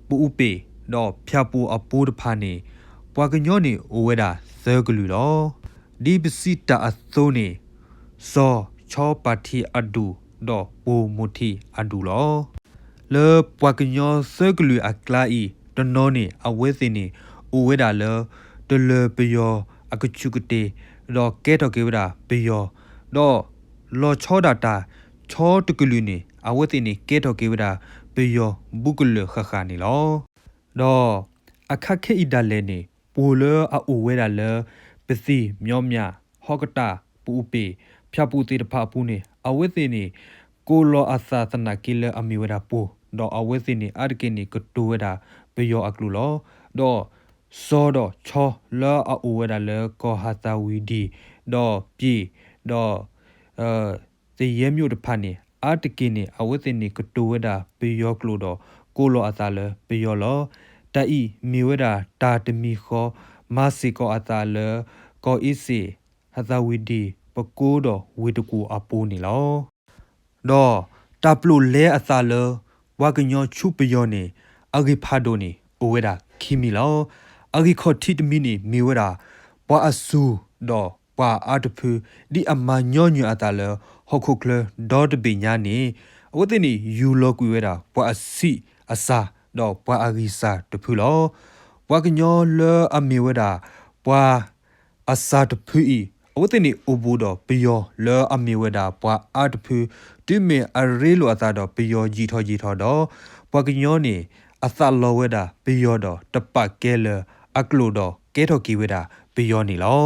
ပအူပ့ၣ် ဒီးဖၠၣ်ပူၤအပူၤတဖၣ်န့ၣ် ပှၤကညီန့ၣ်အိၣ်ဝဲဒၣ်သၢကလုာ်လီၤ. ဒ်ပစံးတၢ်အသိးန့ၣ် စီၤဆီပၣ်ထံအဒူၣ် ဒီးပိာ်မိၣ်ထံအဒူၣ်လီၤ. လၢပှၤကညီသၢကလုာ်အကျါအံၤ တနီၤန့ၣ် အဝဲသ့ၣ်န့ၣ် အိၣ်ဝဲဒၣ်လၢ တလၢၤပယီၤအကဆူးကတ့ၢ် ဒီးကဲထီၣ်က့ၤဝဲဒၣ်ပယီၤ, ဒီးလီၤဆီဒၣ်တၢ် ဆီတကလုာ်န့ၣ် အဝဲသ့ၣ်န့ၣ် ကဲထီၣ်က့ၤဝဲဒၣ်ပယီၤဘူးကလၢာ်ဃၣ်ဃၣ်န့ၣ်လီၤ. ဒီးအခါခဲအံၤဒၣ်လဲာ်န့ၣ် ပိာ်လၢအအိၣ်ဝဲဒၣ်လၢ ပသံၣ်မၠီမၠၣ် ဟီကတၣ် ပအူပ့ၣ် ဖၠၣ်ပူၤသ့ၣ်တဖၣ်အပူၤန့ၣ် အဝဲသ့ၣ်န့ၣ် ကိးလီၤအသးသနာ်က့လၢအမ့ၢ်ဝဲဒၣ်ပိာ်, ဒီးအဝဲသ့ၣ်န့ၣ် အါတက့ၢ်န့ၣ် ကတိၤဝဲဒၣ်ပယီၤအကျိာ်လီၤ. ဒီးစီၤဒီးဆီလၢအအိၣ်ဝဲဒၣ်လၢကီၢ်ဟးသးဝံၤဒံၣ်, ဒီးပျ့ၤ, ဒီး သယဲမၠိၣ်တဖၣ်န့ၣ် အါတက့ၢ်န့ၣ် အဝဲသ့ၣ်န့ၣ် ကတိၤဝဲဒၣ်ပယီၤကျိာ်ဒီး ကိးလီၤအသးလၢပယီၤလီၤ. တၢ်အံၤမ့ၢ်ဝဲဒၣ်တၢ်တမံၤဃီ မၤစ့ၢ်ကီးအသးလၢ ကီၢ်အ့စ့ၣ် ဟးသးဝံၤဒံၣ် ပကိဒီးဝ့ၢ်တကူၣ်အပူၤန့ၣ်လီၤ. ဒီးတၢ်ပျိာ်လဲအသးလၢ ပှၤကညီဆူပယီၤန့ၣ် အဂ့ၢ်ဖးဒိၣ်န့ၣ် အိၣ်ဝဲဒၣ်ခံမံၤလီၤ. အဂ့ၢ်ခီၣ်ထံးတမံၤန့ၣ် မ့ၢ်ဝဲဒၣ် ပှၤအစူၢ်ဒီးပှၤအါတဖု ဒ်အမၤညီနုၢ်အသးလၢ ဟီၣ်ခိၣ်ချၢဒီတဘ့ၣ်ညါန့ၣ် အဝဲသ့ၣ်န့ၣ် ယူၢ်လီၤကွံာ်ဝဲဒၣ် ပှၤအဆံးအစၢ် ဒီးပှၤအဂံၢ်စၢ်တဖုလီၤ. ပှၤကညီလၢအမ့ၢ်ဝဲဒၣ် ပှၤ အစၢ်တဖုအံၤ အဝဲသ့ၣ်န့ၣ် အိၣ်ဘူးဒီးပယီၤလၢအမ့ၢ်ဝဲဒၣ်ပှၤအါတဖု တုၤမ့ၢ်အရ့လိာ်အသးဒီးပယီၤယံာ်ထီၣ်ယံာ်ထီၣ်ဒီး ပှၤကညီန့ၣ် အသးလီၤဝဲဒၣ်ပယီၤဒီး တပာ်ကဲလၢအကျိာ်ဒီးကဲထီၣ်က့ၤဝဲဒၣ်ပယီၤန့ၣ်လီၤ.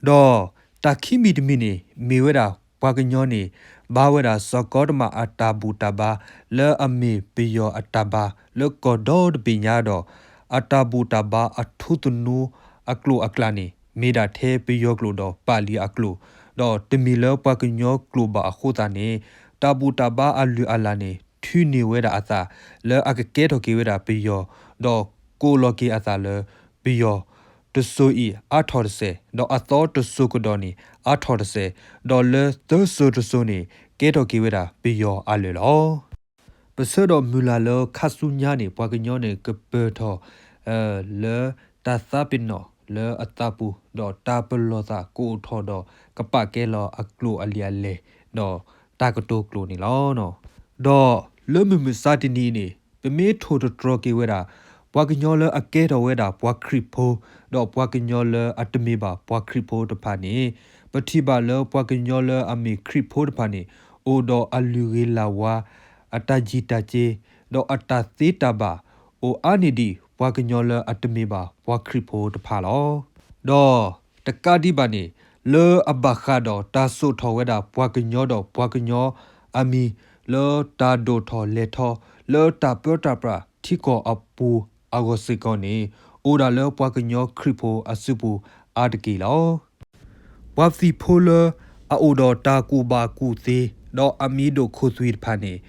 ဒီးတၢ်ခံမံၤတမံၤန့ၣ် မ့ၢ်ဝဲဒၣ်ပှၤကညီန့ၣ် ဘါဝဲဒၣ်စီၤကီတမးအတၢ်ဘူၣ်တၢ်ဘါ လၢအမ့ၢ်ပယီၤအတၢ်ဘါလၢကီၢ်ဒီတဘ့ၣ်ညါဒီး အတၢ်ဘူၣ်တၢ်ဘါအထူသနူအကျိာ်အကျဲန့ၣ် မ့ၢ်ဒၣ်ထဲပယီၤကျိာ်ဒီးပာ်လံအကျိာ်, ဒီးတမ့ၢ်လၢပှၤကညီကျိာ်ဘၣ်အဃိသတးန့ၣ် တၢ်ဘူၣ်တၢ်ဘါအလုၢ်အလၢ်န့ၣ် ထုးန့ၢ်ဝဲဒၣ်အသးလၢအကကဲထီၣ်က့ၤဝဲဒၣ်ပယီၤ, ဒီးကိးလီၤက့ၤအသးလၢပယီၤ, တစိၤအံၤအါထီၣ်တစဲး, ဒီးအသီတစိၤကဒီးန့ၣ် အါထီၣ်တစဲး, ဒီးလၢသၢစိၤတစိၤန့ၣ် ကဲထီၣ်က့ၤဝဲဒၣ်ပယီၤအလၢာ်လီၤ. ပဆၢဒီးမုၢ်လၢ်လၢခါဆူညါန့ၣ် ပှၤကညီန့ၣ်ကပၢၢ်ထီၣ် လၢတၢ်သးပ့ၤနီၣ်လၢအသးပူၤ, ဒီးတၢ်ပလီၢ်သးကအိၣ်ထီၣ်ဒီး ကပာ်ကဲလီၤအကျိာ်အလံာ်အလဲၢ်, ဒီးတၢ်ကတိၤကျိာ်န့ၣ်လီၤ. ဒီးလၢမုၢ်မဆါတနံၤအံၤန့ၣ် ပမ့ၢ်ထိၣ်သတြီၤက့ၤဝဲဒၣ် ပှၤကညီလၢအကဲထီၣ်ဝဲဒၣ်ပှၤခရံာ်ဖိ, ဒီးပှၤကညီလၢအတမ့ၢ်ဘၣ်ပှၤခရံာ်ဖိတဖၣ်န့ၣ် ပထံၣ်ဘၣ်လၢပှၤကညီလၢအမ့ၢ်ခရံာ်ဖိတဖၣ်န့ၣ် အိၣ်ဒီးအလုၢ်ဂ့ၤလၢ်ဝါ အတၢ်ယံာ်တၢ်စ့, ဒီးအတၢ်သ့တၢ်ဘၣ် အိၣ်အါန့ၢ်ဒံးပှၤကညီလၢအတမ့ၢ်ဘၣ်ပှၤခရံာ်ဖိတဖၣ်လီၤ. ဒီးတကးဒံးဘၣ်န့ၣ် လၢအဘၣ်ဃးဒီးတၢ်စိာ်ထီၣ်ဝဲဒၣ်ပှၤကညီဒီးပှၤကညီအမံၤ လၢတၢ်ဒိၣ်ထီၣ်လဲၢ်ထီၣ် လၢတၢ်ပၢတၢ်ပြးထံကီၢ်အပူၤအဂီၢ်စ့ၢ်ကီးန့ၣ် အိၣ်ဒၣ်လၢပှၤကညီခရံာ်ဖိအစုပူၤအါတက့ၢ်လီၤ. ပှၤသံၣ်ဖိလၢအအိၣ်ဒီးတၢ်ကူၣ်ဘၣ်ကူၣ်သ့ ဒီးအမံၤဒိၣ်ခိၣ်သွံၣ်တဖၣ်န့ၣ်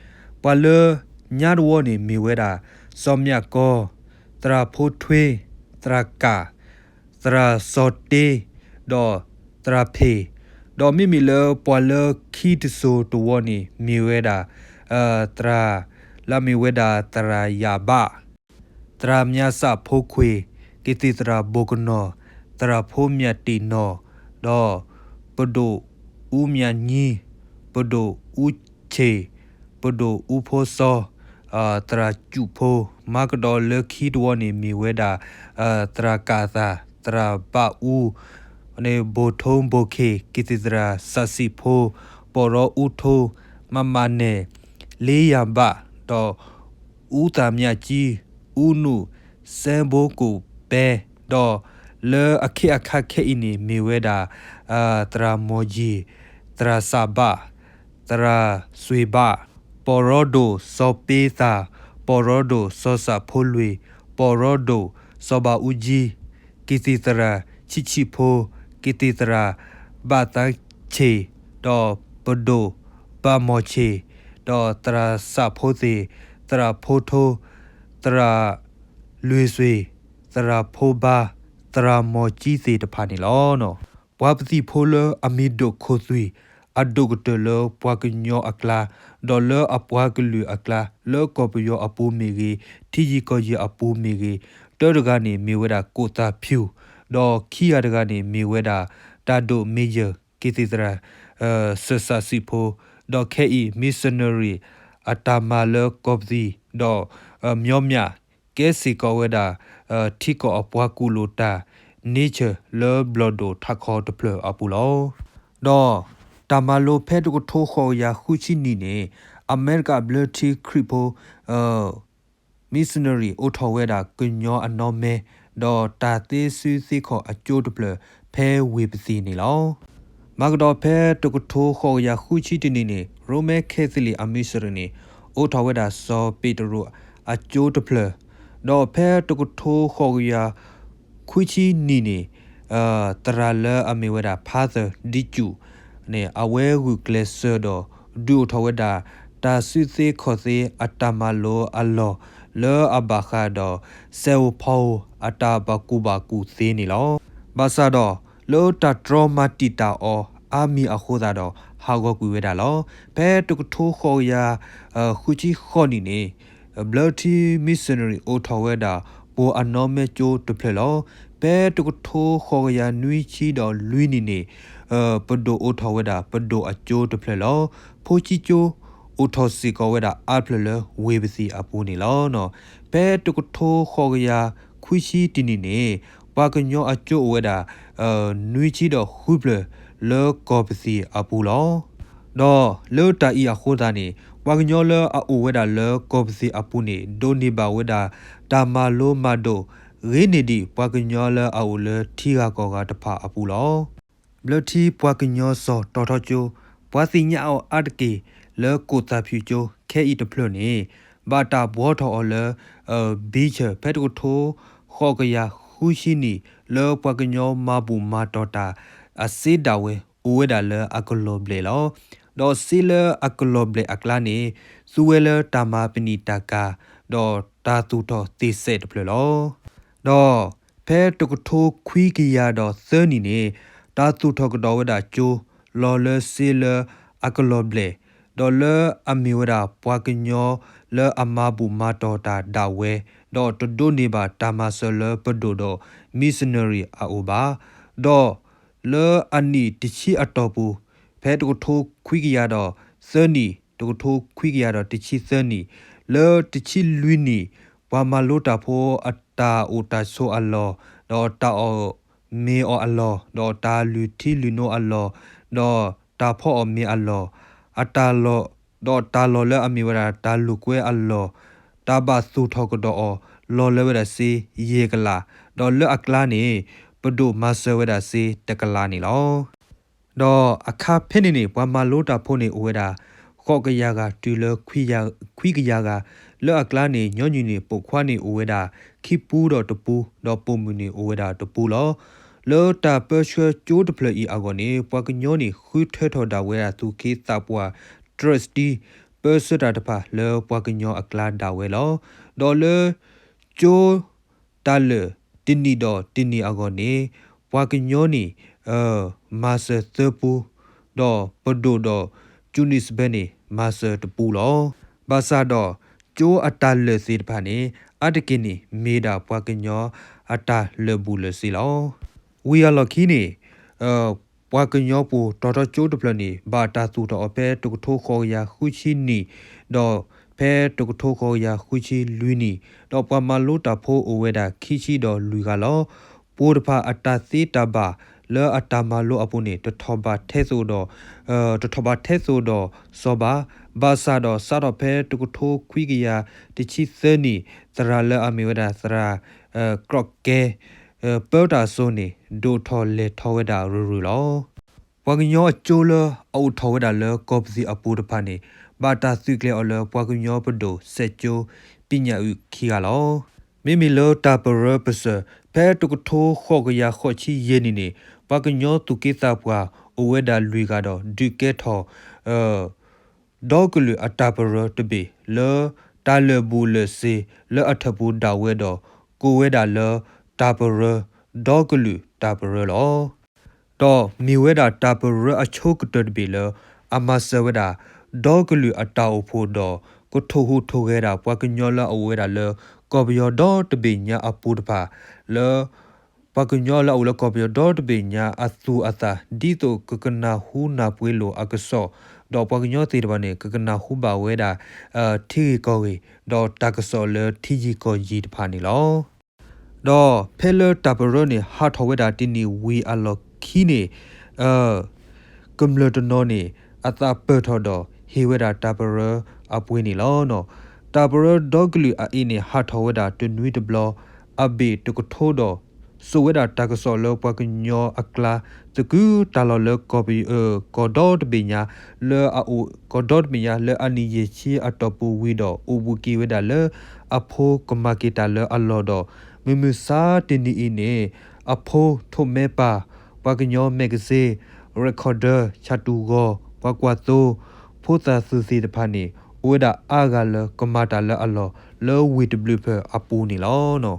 ပှၤလၢညါတဝီန့ၣ်မ့ၢ်ဝဲဒၣ် စီၤမၠၣ်ကီ, သရၣ်ဖိထွ့, သရၣ်ကၣ်, သရၣ်စီၤတ့, ဒီးသရၣ်ဖ့ၣ်, ဒီးမ့မ့ၢ်လၢပှၤလၢခံတစိၤတဝီန့ၣ် မ့ၢ်ဝဲဒၣ် သရၣ် လၢအမ့ၢ်ဝဲဒၣ်သရၣ်ယၣ်ဘၣ် သရၣ်မၠၣ်စၣ်ဖိခွ့ၣ်, ကသံၣ်သရၣ်ဘိၣ်ကနီၤ, သရၣ်ဖိမၠၣ်တ့ၣ်နီၣ်, ဒီးပဒိၣ်အူမၠၣ်ညံ, ပဒိၣ်အူဆ့ၣ်, ပဒိၣ်အူဖိစီ, သရၣ်စူၣ်ဖိ, မၤကဒီးလၢခံတဝီန့ၣ်မ့ၢ်ဝဲဒၣ် သရၣ်ကၣ်သၣ်, သရၣ်ဘၣ်အူ, ဘိၣ်ထိဘိၣ်ခ့ၣ်, ကသံၣ်သရၣ်စၣ်စံၣ်ဖိ, ပီၢ်ရီအူထိ, မမနဲၣ်, လ့ယၣ်ဘၣ်, ဒီး အူသၣ်မၠၣ်ကၠံ, အူနူၣ်, စဲဘိကိၣ်ပဲ, ဒီးလၢအခ့အခါခဲအံၤန့ၣ် မ့ၢ်ဝဲဒၣ် သရၣ်မီၢ်ယံၣ်, သရၣ်စၣ်ဘၣ်, သရၣ်စွ့ၤဘၣ်, ပီၢ်ရီဒိၣ်စီၤပ့သၣ်, ပီၢ်ရီဒိၣ်စီၤစၣ်ဖိလွံၢ်, ပီၢ်ရီဒိၣ်စီၤဘၣ်အူကၠံ, ကသံၣ်သရၣ်ဆံးဆံးဖိ, ကသံၣ်သရၣ်ဘၣ်သၣ်ဆ့ၣ်, ဒီးပဒိၣ်ဘၣ်မီၢ်ဆ့ၣ်, ဒီးသရၣ်စၣ်ဖိသ့ၣ်, သရၣ်ဖိထိ, သရၣ်လွ့ၢ်စွ့ၤ, သရၣ်ဖိဘါ, သရၣ်မီၢ်ကၠံသ့ၣ်တဖၣ်န့ၣ်လီၤ. ပှၤပသံၣ်ဖိလၢအမံၤဒိၣ်ခိၣ်သွံၣ် အဒိၣ်ကတၢၢ်လၢပှၤကညီအကျါ, ဒီးလၢအပှၤကလုာ်အကျါ, လၢကီၢ်ပယီၤအပူၤမ့ၢ်ဂ့ၤ, ထံယံၤကီၢ်ယံၤအပူၤမ့ၢ်ဂ့ၤ, တၢတဂၤန့ၣ်မ့ၢ်ဝဲဒၣ်ကိၣ်သၣ်ဖၠူၣ်, ဒီးခံဂၤတဂၤန့ၣ်မ့ၢ်ဝဲဒၣ် တၢ်ဒိၣ်မ့ၢ်ယၢၢ် ကသံၣ်သရၣ် စၢၢ်စၣ်စံၣ်ဖိ, ဒီးခဲအံၤ missionary အတၢ်မၤလၢကီၢ်ပသံၣ်, ဒီး မျီးမၠၣ် ကဲစ့ၢ်ကီးဝဲဒၣ် ထံကီၢ်အပှၤကူၣ်လိာ်တၢ် nature လၢဘျီၣ်ဒိၣ်ထးခီတဖျၢၣ်အပူၤလီၤ. ဒီးတၢ်မၤလိဖဲတကထိဃိးကယၤဃုဆံနံၣ်န့ၣ် အမဲရကၤဘျၢထံခရံာ်ဖိ missionary အိးထီၣ်ဝဲဒၣ်ကညီအနီၢ်မဲ ဒီးတၢ်သ့စုသ့ခီၣ်အကၠိတဖျၢၣ်ဖဲဝ့ၢ်ပသံၣ်န့ၣ်လီၤ. မၤကဒီးဖဲတကထိဃိးကယၤဃုဆံတနံၣ်န့ၣ် ရိမ့ၤခဲသလံးအ missionary န့ၣ် အိးထီၣ်ဝဲဒၣ်စီၤပ့းတရူးအကၠိတဖျၢၣ်, ဒီးဖဲတကထိဃိးကယၤခွံဆံနံၣ်န့ၣ် သရၣ်လၢအမ့ၢ်ဝဲဒၣ် ဖါသၢၣ်ဒံကၠူၣ်န့ၣ် အဝဲဂုာ်ကျဲးစၢးဒီး ဒုးအိၣ်ထီၣ်ဝဲဒၣ် တၢ်စုသ့ခီၣ်သ့အတၢ်မၤလိအလီၢ် လၢအဘၣ်ဃးဒီး စဲးအိၣ်ဖီအိၣ်အတၢ်ဘၣ်ကူၣ်ဘၣ်ကူၣ်သ့န့ၣ်လီၤ. ဘၣ်ဆၣ်ဒီး လၢတၢ်တြီမၤတံာ်တာ်အီၤအါမံၤအဃိသတးဒီး ဟးဂီၤကွံာ်ဝဲဒၣ်လီၤ. ဖဲတကထိဃိးကယၤဃုဆံဃိးနံၣ်န့ၣ် ဘျၢထံ missionary အိးထီၣ်ဝဲဒၣ် ပှၤအနီၢ်မဲကၠိတဖျၢၣ်လီၤ. ဖဲတကထိဃိးကယၤနွံဆံဒီးလွံၢ်နံၣ်န့ၣ် ပဒိၣ်အိးထီၣ်ဝဲဒၣ် ပဒိၣ်အကၠိတဖျၢၣ်လီၤ. ဖိဆံကၠိအိၣ်ထီၣ်စ့ၢ်ကီးဝဲဒၣ်အါဖျၢၣ်လၢဝ့ၢ်ပသံၣ်အပူၤန့ၣ်လီၤ. ဖဲတကထိဃိးကယၤခွံဆံတနံၣ်န့ၣ် ပှၤကညီအကၠိအိၣ်ဝဲဒၣ် နွံဆံဒီးဃုဖျၢၣ်လၢကီၢ်ပသံၣ်အပူၤလီၤ. ဒီးလၢတၢ်အံၤအဃိသတးန့ၣ် ပှၤကညီလၢအအိၣ်ဝဲဒၣ်လၢကီၢ်ပသံၣ်အပူၤန့ၣ် ဒိးန့ၢ်ဘၣ်ဝဲဒၣ် တၢ်မၤလိမၤဒိး ဂ့ၤန့ၢ်ဒံး ပှၤကညီလၢအအိၣ်လၢထံဂၤကီၢ်ဂၤတဖၣ်အပူၤလီၤ. ဘျၢထံပှၤကညီစီၤတီၤထီကၠိ ပှၤသ့ၣ်ညါအီၤအါတက့ၢ် လၢကိၣ်သၣ်ဖၠူၣ်ကၠိ ခဲအံၤတဖျၢၣ်န့ၣ် ဘၣ်တၢ်ဘှီထီၣ်အီၤလၢ ဘံဆၢၣ် ဖဲတကထိဃိးကယၤဃုဆံနံၣ် လၢပှၤကညီမၤဘူၣ်မၤတီၤတၢ် အစ့ဒၣ်ဝဲ အိၣ်ဝဲဒၣ်လၢအကလီၢ်ဘျဲၣ်လီၤ. ဒီးစ့လၢအကလီၢ်ဘျဲၣ်အကျါန့ၣ် သူဝဲလၢတၢ်မၤပနံာ်တၢ်ကၤ ဒီးတၢ်သူၣ်ထီၣ်သ့ၣ်စဲးတဖျၢၣ်လီၤ. ဒီးဖဲတကထိခွံကယၤဒီးသၢနံၣ်န့ၣ် တၢ်သူၣ်ထီၣ်ကဒီးဝဲဒၣ်ကၠိ လီၤလၢစ့လၢအကလီၢ်ဘျဲၣ်, ဒီးလၢအမ့ၢ်ဝဲဒၣ်ပှၤကညီလၢအမၤဘူၣ်မၤတီၤတၢ်ဒၣ်ဝဲ, ဒီးတဒိးန့ၢ်ဘၣ်တၢ်မၤစၢၤလၢပဒိၣ်ဒီး missionary အအိၣ်ဘၣ်. ဒီးလၢအနံၣ်တဆံအတီၢ်ပူၤ, ဖဲတကထိခွံကယၤဒီးသၢနံၣ်, တကထိခွံကယၤဒီးတဆံသၢနံၣ်, လၢတဆံလွံၢ်နံၣ်, ပှၤမၤလိတၢ်ဖိအတၢ်အိၣ်တၢ်ဆိးအလီၢ်, ဒီးတၢ်အီၣ်မ့ၤအီၣ်အလီၢ်, ဒီးတၢ်လုၢ်ထံလုၢ်နိအလီၢ်, ဒီးတၢ်ဖီအီၣ်မ့ၤအလီၢ်, အတၢ်လီၢ်, ဒီးတၢ်လီၢ်လၢအမ့ၢ်ဝဲဒၣ်တၢ်လိာ်ကွဲအလီၢ်, တၢ်ဘၣ်သူၣ်ထီၣ်ကဒီးအီၤ လီၤလၢဝဲဒၣ်စ့ယဲၢ်ကလး, ဒီးလၢအကျါန့ၣ် ပဒိၣ်မၤစၢၤဝဲဒၣ်စ့တကလးန့ၣ်လီၤ. ဒီးအခါဖဲန့ၣ်န့ၣ် ပှၤမၤလိတၢ်ဖိန့ၣ်အိၣ်ဝဲဒၣ် ဃိးကယၤဂၤတုၤလၢ ခွံကယၤဂၤ, လၢအကျါန့ၣ် ညီနုၢ်န့ၣ် ပိာ်ခွါန့ၣ်အိၣ်ဝဲဒၣ် ခံပူဒီးတပူ, ဒီးပိာ်မုၣ်န့ၣ်အိၣ်ဝဲဒၣ်တပူလီၤ. လၢတၢ်ပၢဆှၢကၠိတဖျၢၣ်အံၤအဂီၢ်န့ၣ် ပှၤကညီန့ၣ် ဃုထၢထီၣ်ဒၣ်ဝဲဒၣ်သူၣ်က့သးပှၢ် တြၢးစတံ ပၢဆှၢတၢ်တဖၣ်လၢပှၤကညီအကျါဒၣ်ဝဲလီၤ. ဒီးလၢ ကၠိ တၢ်လၢာ်တနံၣ်ဒီးတနံၣ်အဂီၢ်န့ၣ် ပှၤကညီန့ၣ် မၤစၢၤသၢပူ, ဒီးပဒိၣ်ဒီးကၠူနံၣ်စဘဲန့ၣ် မၤစၢၤတပူလီၤ. ဘၣ်ဆၣ်ဒီး ကၠိအတၢ်လၢာ်သ့ၣ်တဖၣ်န့ၣ် အါတက့ၢ်န့ၣ် မ့ၢ်ဒၣ်ပှၤကညီအတၢ်လၢာ်ဘူၣ်လၢာ်စ့လီၤ. ဝံၤအလီၢ်ခံန့ၣ် ပှၤကညီပူၤ တီၤထီကၠိတဖျၢၣ်န့ၣ် ဘၣ်တၢ်သူၣ်ထီၣ်အီၤဖဲတကထိဃိးကယၤဃုဆံနံၣ်, ဒီးဖဲတကထိဃိးကယၤဃုဆံလွံၢ်နံၣ်, ဒီးပှၤမၤလိတၢ်ဖိအိၣ်ဝဲဒၣ်ခံဆံဒီးလွံၢ်ဂၤလီၤ. ပှၤတဖၣ်အတၢ်သ့တၢ်ဘၣ်လၢအတၢ်မၤလိအပူၤန့ၣ် တထီၣ်ဘးထဲသိးဒီး တထီၣ်ဘးထဲသိးဒီးစီၤဘၣ်. ဘၣ်ဆၣ်ဒီးစးထီၣ်ဖဲတကထိခွံကယၤတဆံသၢနံၣ် သရၣ်လၢအမ့ၢ်ဝဲဒၣ်သရၣ် ကြိးကဲ ပၢတၢ်စိၤန့ၣ် ဒိၣ်ထီၣ်လဲၢ်ထီၣ်ဝဲဒၣ်ရုၢ်ရုၢ်လီၤ. ပှၤကညီအကၠိလၢအအိၣ်ထီၣ်ဝဲဒၣ်လၢကီၢ်ပသံၣ်အပူၤတဖၣ်န့ၣ် ဘၣ်တၢ်သုးကျဲၤအီၤလၢပှၤကညီပဒိၣ်စဲးကၠိ ပညၣ်အုၣ်ခံဂၤလီၤ. မ့မ့ၢ်လၢတၢ်ပရၢပစၢၤ ဖဲတကထိဃိးကယၤဃိးဆံယဲၢ်နံၣ်န့ၣ် ပှၤကညီသူၣ်က့သးပှၢ်အိၣ်ဝဲဒၣ်လွံၢ်ဂၤဒီး ဒုးကဲထီၣ် ဒီကလုာ်အတၢ်ပရၢတဘ့ၣ်လၢ တၢ်လၢာ်ဘူၣ်လၢာ်စ့လၢအထၢၣ်ပူၤဒၣ်ဝဲဒီး ကိးဝဲဒၣ်လၢ တၢ်ပရၢ ဒီကလုာ်တၢ်ပရၢလီၤ. ဒီးမ့ၢ်ဝဲဒၣ်တၢ်ပရၢအဆိကတၢၢ်တဘ့ၣ်လၢ အမၤစၢၤဝဲဒၣ် ဒီကလုာ်အတၢ်အိၣ်ဖှိၣ်ဒီး ကထိၣ်ဟူးထိၣ်ဂဲၤဒၣ် ပှၤကညီလၢအအိၣ်ဝဲဒၣ်လၢ ကီၢ်ပယီၤဒီတဘ့ၣ်ညါအပူၤတဖၣ် လၢ ပှၤကညီလၢအအိၣ်လၢကီၢ်ပယီၤဒီတဘ့ၣ်ညါအသူၣ်အသး ဒ်သိးကကနၢ်ဟူနၢ်ပှ့ၤလိာ်အကစီၣ်, ဒီးပှၤကညီသ့ၣ်တဖၣ်န့ၣ် ကကနၢ်ဟူဘၣ်ဝဲဒၣ် ထံဂ့ၢ်ကီၢ်ဂ့ၢ် ဒီးတၢ်ကစီၣ်လၢထံယံၤကီၢ်ယံၤတဖၣ်န့ၣ်လီၤ. ဒီးဖဲလၢတၢ်ပရၢန့ၣ် ဟးထီၣ်ဝဲဒၣ်တနံၣ်ဝံၤအလီၢ်ခံန့ၣ် ကမျၢၢ်တနီၤန့ၣ် အသးပၢၢ်ထီၣ်ဒီးဟ့ၣ်ဝဲဒၣ်တၢ်ပရၢအပှ့ၤန့ၣ်လီၤ. တၢ်ပရၢဒီကလုာ်အအံၤန့ၣ် ဟးထီၣ်ဝဲဒၣ်တနွံတဘျီ အဘ့ၣ်တကထိဒီး စိာ်ဝဲဒၣ်တၢ်ကစီၣ်လၢပှၤကညီအကျါ သကုၤတၢ်လီၢ်လၢ ကီၢ်ဒီတဘ့ၣ်ညါ လၢအအိၣ်ကီၢ်ဒီတဘ့ၣ်ညါ လၢအနံၣ်ယဲၢ်ဆံအတီၢ်ပူၤဝံၤဒီး အိၣ်ဘူးက့ၤဝဲဒၣ်လၢ အဖိကမၤက့ၤတၢ်လၢအလီၢ်ဒီး မုၢ်မဆါတနံၤအံၤန့ၣ် အဖိထိးမဲပၢ် ပှၤကညီမဲာ်ကစ့ recorder ဆၣ်တူၢ်ဂီၤ ပှၤကွၢ်သိ ဖိသၣ်သုးသ့ၣ်တဖၣ်န့ၣ် အိၣ်ဝဲဒၣ်အါဂၤလၢကမၤတၢ်လၢအလီၢ် လၢဝ့ၢ်တဘျုးဖျၢၣ်အပူၤန့ၣ်လီၤ.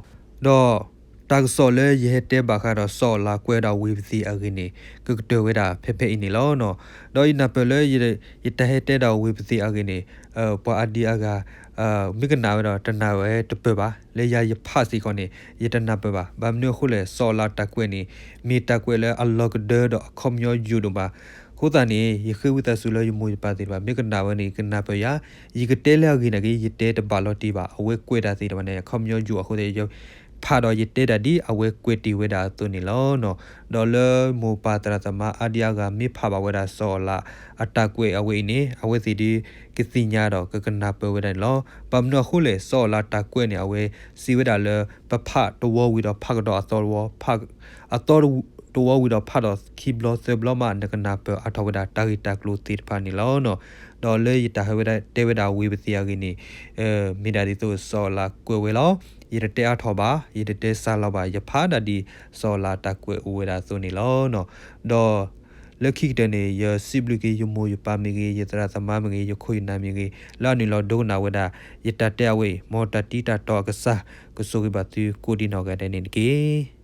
ဒီးတၢ်ကစီၣ်လၢယဟဲတဲဘၣ်ဃးဒီးစီၤအၤလးကွဲးဝဲဒၣ်ဝ့ၢ်ပသံၣ်အဂ့ၢ်န့ၣ် ကကတၢၢ်ဝဲဒၣ်ဖဲဖဲအံၤန့ၣ်လီၤ. ဒီးယနၢ်ပၢၢ်လၢ ယတၢ်ဟဲတဲဒၣ်ဝ့ၢ်ပသံၣ်အဂ့ၢ်န့ၣ် ပှၤအါဒံအါဂၤ မ့ၢ်ကနၣ်ဝဲဒီးတနၢ်ဝဲတပၢၢ်ဘၣ်. လၢယၤယဖးစ့ၢ်ကီးန့ၣ် ယတနၢ်ပၢၢ်ဘၣ်. ဘၣ်မနုၤအဃိလဲၣ် စီၤအၤလးတၢ်ကွဲးန့ၣ် မ့ၢ်တၢ်ကွဲးလၢအလီၤကဒၢဒီးအခီပညီယိာ်ဒိၣ်မး. အဃိသတးန့ၣ် ယဃ့ဝံသးစူၤလၢယမိၢ်ယပၢ်သ့ၣ်တဖၣ် မ့ၢ်ကနၣ်ဝဲန့ၣ် ကနၢ်ပၢၢ်ယၤ, ယကတဲလၢအဂ့ၢ်နာ်က့ ယတဲတဘၣ်လီၤတံၢ်ဘၣ်. အဝဲကွဲးတၢ်သ့ၣ်တဖၣ်န့ၣ် အခီပညီယိာ်အဃိသတး ယဖးဒီးယတဲတၢ်ဒ်အဝဲကွဲးတ့ၢ်ဝဲဒၣ်အသိးန့ၣ်လီၤ. ဒီးလၢမိၢ်ပၢ်သရၣ်သမါအါဒံအါဂၤ မ့ၢ်ဖးဘၣ်ဝဲဒၣ်စီၤအၤလးအတၢ်ကွဲးအဝဲအံၤန့ၣ် အဝဲသ့ၣ်ဒ်ကသ့ၣ်ညါဒီးကကနၢ်ပၢၢ်ဝဲဒၣ်န့ၣ်လီၤ. ဘၣ်မနုၤအဃိလဲၣ် စီၤအၤလးတၢ်ကွဲးန့ၣ် အဝဲစံးဝဲဒၣ်လၢ ပဖးတဝီဝံၤဒီးဖးကဒီးအသီတဝီ, ဖး အသီတဝီဝံၤဒီးဖးဒီးခံဘျီသၢဘျီမး နကနၢ်ပၢၢ်အါထီၣ်ဝဲဒၣ်တၢ်ဂ့ၢ်တၢ်ကျိၤသ့ၣ်တဖၣ်န့ၣ်လီၤ. ဒီးလၢယတၢ်ဟဲဝဲဒၣ်တဲဝဲဒၣ်ဝ့ၢ်ပသံၣ်အဂ့ၢ်န့ၣ် မ့ၢ်ဒၣ်ဒ်သိးစီၤအၤလးကွဲးဝဲလီၤ. ယတတဲအါထီၣ်ဘၣ်, ယတတဲစှၤလီၤဘၣ်, ယဖးဒၣ်ဒ်စီၤအၤလးတၢ်ကွဲးအိၣ်ဝဲဒၣ်အသိးန့ၣ်လီၤ. ဒီးလၢခံကတၢၢ်န့ၣ် ယစံးဘျုးက့ၤယမိၢ်ယပၢ်မ့ၢ်ဂ့ၤ, ယသရၣ်သမါမ့ၢ်ဂ့ၤ, ယခိၣ်ယနၢ်မ့ၢ်ဂ့ၤ, လၢအနုာ်လီၤဒိကနၣ်ဝဲဒၣ် ယတၢ်တဲအဝဲအံၤ, မ်တၢ်တံၤတၢ်တီအကစၢ် ကဆိၣ်ဂ့ၤဘၣ်သုကိးဒံနီၢ်ဂၤဒဲးန့ၣ်တက့ၢ်.